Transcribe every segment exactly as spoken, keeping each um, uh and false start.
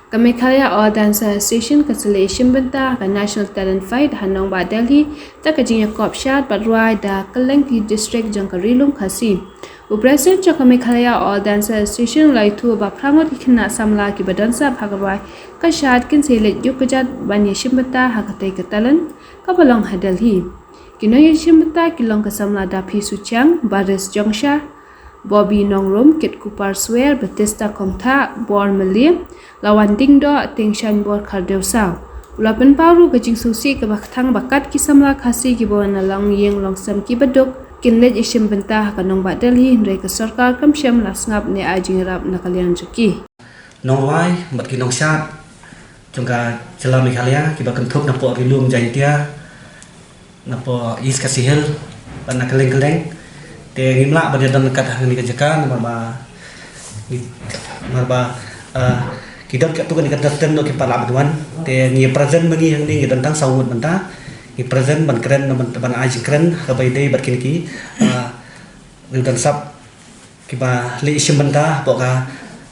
Ka Meghalaya All Dancer Association ka sa leit shim bynta ha ka National Talent Fight ha nongbah Delhi da ka jingïakop shad bad rwai da kylleng ki district jong ka Ri Lum Khasi. U President jong ka Meghalaya All Dancer Association u la ïathuh ba phra ngut ki khynnah samla kiba don sap ha ka rwai ka shad kin sa leit ïuh kjat ban ïashim bynta ha katei ka talent kaba long ha Delhi. Ki nongïashim bynta ki long ka samla Daphi Suchiang, Baris Jongsha, Bobby Nongrum, Kitkupar Swer, Batista Kongtha, Bor Malia, Lawan Dingdoh, Tingshan Bor Khardewsaw. U la pynpaw ruh ka jingsngewsih kaba kthang ba kat ki samla Khasi kiba wan na longïing longsem kiba duk kin leit ïashim bynta ha ka nongbah Delhi hynrei ka sorkar kam shym la sngap ne ai jingïarap na ka liang jong ki. Nongrwai bad ki nongshad jong ka jylla Meghalaya kiba kynthup na poh Ri Lum Jaiñtia, na poh East Khasi Hills bad na kylleng kylleng. Te ngim lah ban ïadon kat hangne ka jaka namar ba ngi, namar ba, ah, ki don katto katne ki contestant noh kim pat lah ban wan. Te ngi present ma ngi hangne ngi don tang saw ngut mynta. Ngi present ban kren, ban, ban ai jingkren kaba ïadei bad kine ki, ah, riewdon sap kiba leit shim bynta hapoh ka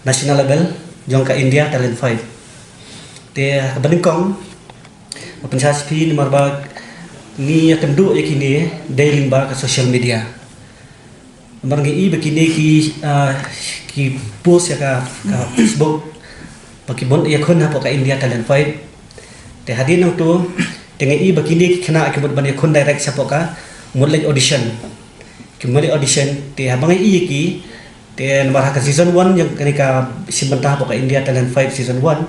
national level jong ka India Talent Fight. Te kaba nyngkong nga pynshai sha phi namar ba ngi ïakynduh ïa kine dei lyngba ka social media. Namar ngi i ba kine ki, ah, ki post ïa ka, ka Facebook ba ki bun ïakhun hapoh ka India Talent Fight. Te hadien nangto te ngi i ba kine ki khynnah ki mut ban ïakhun direct shapoh ka mut leit audition. Ki mut leit audition te haba ngi i ïa ki te namar ha ka season one jong kane ka shim bynta hapoh ka India Talent Fight season one,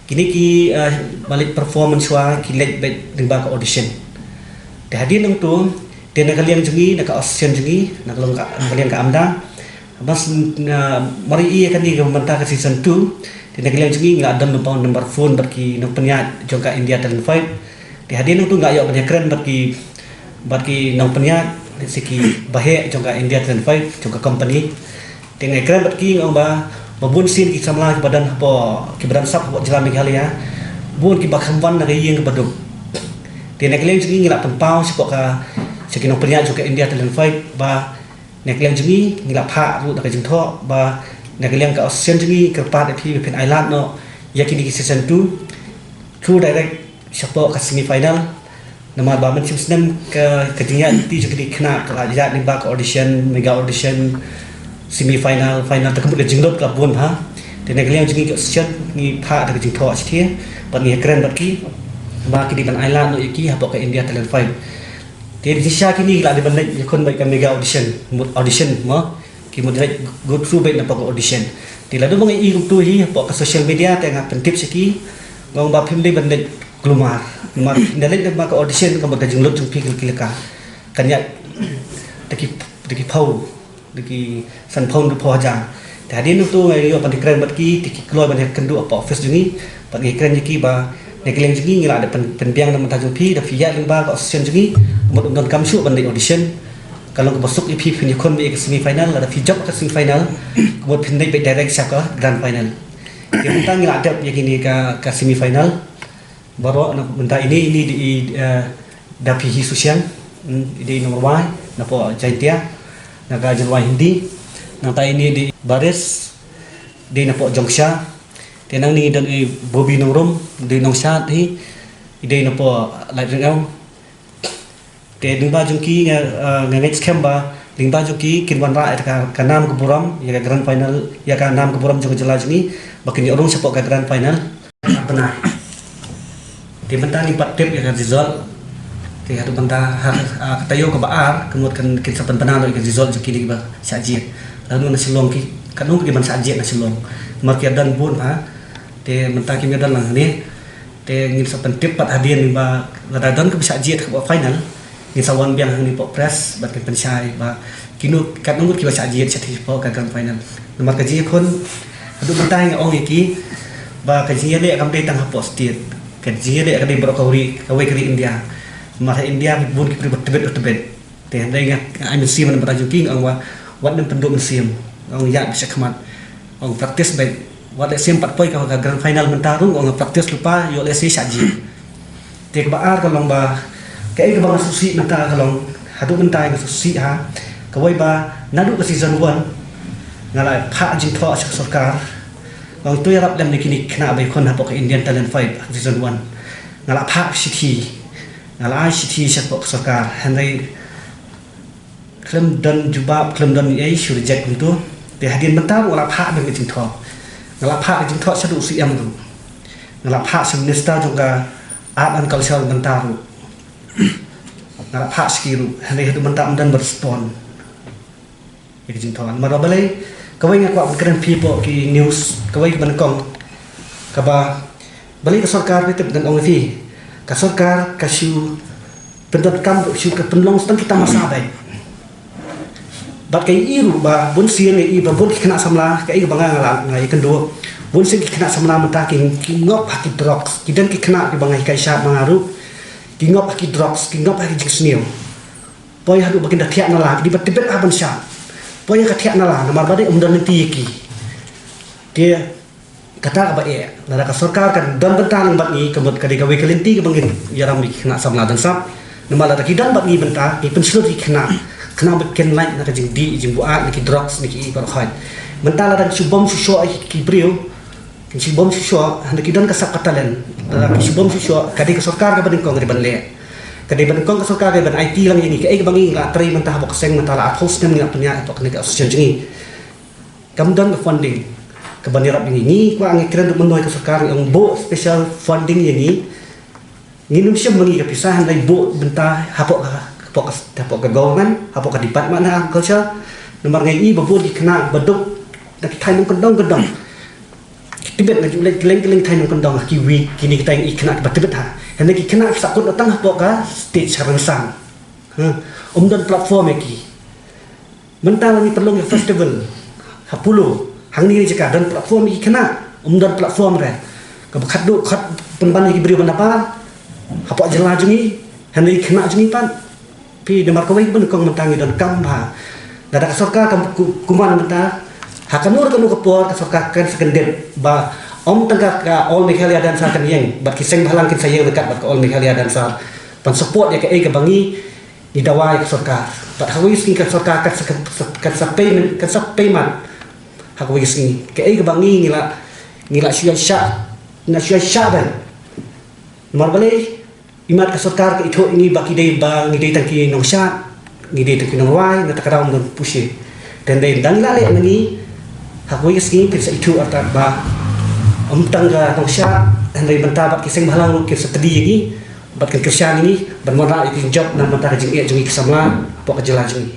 kine ki, ah, ba leit perform mynshuwa ki leit beit lyngba ka audition. Te hadien nangto te na ka liang jong ngi, na ka association jong ngi, na ka liang ka, na ka liang ka AMDA, bad na mar i ïa kane ka mynta ka season two te na ka liang jong ngi ngi la don number, number phone bad ki nongpynïaid jong ka India Talent Fight. Te hadien nangto ngi la ïoh ban ïakren bad ki, bad ki nongpynïaid, lehse ki baheh jong ka India Talent Fight jong ka company. Te nga ïakren bad ki nga ong ba, ba bun sien ki samla kiba don hapoh, kiba don sap hapoh jylla Meghalaya, bun kiba kham wan na ka ïing kaba duk. Te na ka liang jong ngi ngi la pynpaw shapoh ka, sha ki nongpynïaid jong ka India Talent Fight ba na ka liang jong ngi ngi la phah ruh da ka jingthoh ba na ka liang ka association jong ngi kyrpad ïa phi ba phin ailad noh ïa kine ki season two through direct shapoh ka semi final. Namar ba mynshem snem ka, ka jingïaid lynti jong kine ki khynnah ka la ïaid lyngba ka audition, mega audition, semi final, final, te ka mut ka jinglut ka la bun bha. Te na ka liang jong ngi ka association ngi phah da ka jingthoh shathie bad ngi ïakren bad ki ba ki dei ban ailad noh ïa ki hapoh ka India Talent Fight. Te jingshisha kine ki la dei ban leit ïakhun beit ka mega audition, mut audition mo. Ki mut leit go through beit na poh ka audition. Te lada ba ngi i kumto hi hapoh ka social media te nga pyntip sha ki, nga ong ba phim dei ban leit kulmar. Namar nda leit na ka audition ka mut ka jinglut jong phi ka la ki laka. Kan ïaid da ki, da ki phew, da ki sanphew, hynriewphew hajar. Te hadien nangto nga ïoh ban ïakren bad ki, te ki kloi ban ïakynduh hapoh office jong ngi. Bad ngi kren ïa ki ba na ka liang jong ngi ngi la dep pyn, pynbiang na ka bynta jong phi, da phi ïaid lyngba ka association jong ngi, mut ym donkam shuh ban leit audition. Ka long kaba suk ïa phi, phin ïakhun beit ïa ka semi final, lada phi jop ka semi final, ka mut phin leit beit direct sha ka grand final. Te mynta ngi la dep ïa kine ka, ka semi final. Baroh na mynta ine, ine i dei i, eh, Daphi Suchiang, hmm, i dei i nongrwai na poh Jaiñtia, na ka jingrwai Hindi. Nangta ine i dei i Baris, i dei na poh Jongsha. Te nangne i don i Bobby Nongrum, i dei nongshad hi, i dei na poh Laitryngew. Te lyngba jong ki nga, eh, nga ngeit skhem ba lyngba jong ki kin wanrah ïa ka, ka nam ka burom, ïa ka grand final, ïa ka nam ka burom jong ka jylla jong ngi, ba kin ïoh rung shapoh ka grand final. Bnai. Te mynta ngim pat tip ïa ka result. Te haduh mynta ha, ha ka taïew kaba ar, ka mut kan kin sa pynbna noh ïa ka result jong kine kiba shah jied. Lano na Shillong ki, katno ki ban shah jied na Shillong. Namar ki ïadon bun bha. Te mynta kim ïadon lang hangne. Te ngin sa pyntip pat hadien ba lada don kaba shah jied hapoh final, ngin sa wan biang hangne hapoh press bad kin pynshai ba kino, katno ngut kiba shah jied shathie shapoh ka grand final. Namar ka jingïakhun haduh mynta nga ong ïa ki ba ka jingïaleh kam dei tang hapoh state. Ka jingïaleh ka dei baroh kawei, kawei ka ri India. Namar ha India bun ki briew ba tbit, ba tbit. Te hynrei nga, nga ai mynsiem na ka bynta jong ki, nga ong ba wat nym pynduh mynsiem. Nga ong ïaid beit shakhmat. Nga ong practice beit. Wat lehse ym pat poi ka, ka grand final mynta ruh, nga ong practice lypa, ïoh lehse shah jied. Te kaba ar ka long ba kaei kaba nga sngewsih mynta ka long, haduh mynta nga sngewsih ha kawei ba naduh ka season one nga la phah jingthoh sha ka sorkar. Ong to ïarap lem ïa kine ki khynnah ba ïakhun hapoh ka Indian Talent Five Season One. Nga la phah shithi, nga la ai shithi shapoh ka sorkar, hynrei khlem don jubab, khlem don ei, shu reject kumto. Te hadien mynta ruh nga la phah beit ka jingthoh. Nga la phah ka jingthoh shaduh u C M ruh. Nga la phah sha Minister jong ka Art and Culture mynta ruh. Nga la phah sha ki ruh, hynrei haduh mynta ym don ba respond ïa ka jingthoh. Namar ba balei, kawei nga kwah ban kren phi hapoh ki news, kawei kaba nyngkong, kaba balei ka sorkar, phi tip ngan ong ïa phi, ka sorkar ka shu pyndonkam ruh, shu ka pynlong tang ki tamasa beit. Bad ka ïohi ruh ba bun sien, ka ïohi ba bun ki khynnah samla, kaei kaba nga, nga la, nga ïakynduh, bun sien ki khynnah samla mynta ki, ki ngop ha ki drugs, ki don ki khynnah kiba nga hikai shad ma nga ruh, ki ngop ha ki drugs, ki ngop ha ki jingsniew. Poi haduh ba kin da thiah nala, ki dei ba tbit ha ban shad. Poi ha ka thiah nala, namar ba dei ym don lynti ïa ki. Te kata kaba eh, lada ka sorkar ka don bynta lang bad ngi, ka mut ka dei kawei ka lynti kaba ngin ïalam ïa ki khynnah samla dang sap. Namar lada ki don bad ngi bynta, ngi pynshlur ïa ki khynnah, khynnah ba kin lait na ka jingdih, jingbuaid, na ki drugs, na ki ei baroh khoit. Mynta lada ngi shu bom shu shoh ïa ki briew, kin shu bom shu shoh, hynda ki don ka sap ka talent. Lada ki shu bom shu shoh, ka dei ka sorkar kaba nyngkong ka dei ban leh. Ka dei ba nyngkong ka sorkar ka dei ban aiti lang ïa ngi, kaei kaba ngi la trei mynta hapoh ka seng mynta la arphew snem ngi la pynïaid hapoh kane ka association jong ngi. Kam don ka funding kaban ïarap ïa ngi. Ngi kwah, ngi kren ruh mynno ïa ka sorkar, ngi ong buh special funding ïa ngi. Ngin ym shim ma ngi ka pisa, hynrei buh bynta hapoh ka, hapoh ka, hapoh ka government, hapoh ka department na agriculture. Namar nga ïohi ba bun ki khynnah ba duk na ki thaiñ nongkyndong kyndong. Ki tbit, nga ju leit kylleng kylleng thaiñ nongkyndong ha kiwei kine ki thaiñ, i khynnah kiba tbit ha. Hynrei ki khynnah ki sahkut tang hapoh ka stage ha rynsan. Ha, ym don platform ïa ki. Mynta la ngi pynlong ïa festival ha Polo, hangne jaka don platform ïa ki khynnah, ym don platform re. Kaba khatduh khat pynban ïa ki briew ban da par hapoh jylla jong ngi, hynrei ki khynnah jong ngi pat. Phi, namar kawei kaba nyngkong mynta ngi donkam bha. Lada ka sorkar kam ku-, kumne mynta, ha kano kano ka por ka sorkar kan sa kyndit ba ym tang ka All Meghalaya Dancer kan ïeng, bad ki seng bhalang kin sa ïeng ryngkat bad ka All Meghalaya Dancer ban support ïa kaei kaba ngi, ngi dawa ïa ka sorkar. Bad ha kawei ka sngi ka sorkar kan sa, kan sa payment, kan sa payment ha kawei ka sngi. Kaei kaba ngi, ngi la, ngi la shu ïa shah, ngi la shu ïa shah ban. Namar balei? Imat ka sorkar ka ithuh ïa ngi ba ki dei, ba ngi dei tang ki nongshad, ngi dei tang ki nongrwai, na kata ka daw ym don pusi. Te hynrei ynda ngi la leh na ngi, ha kawei ka sngi kin sa ithuh artat ba ym tang ka nongshad, hynrei mynta bad ki seng bhalang ruh kin sa tdi ïa ngi, bad kin kyrshan ïa ngi ban wanrah ïa ki jingjob na ka bynta ka jingeh jong ngi ki samla hapoh ka jylla jong ngi.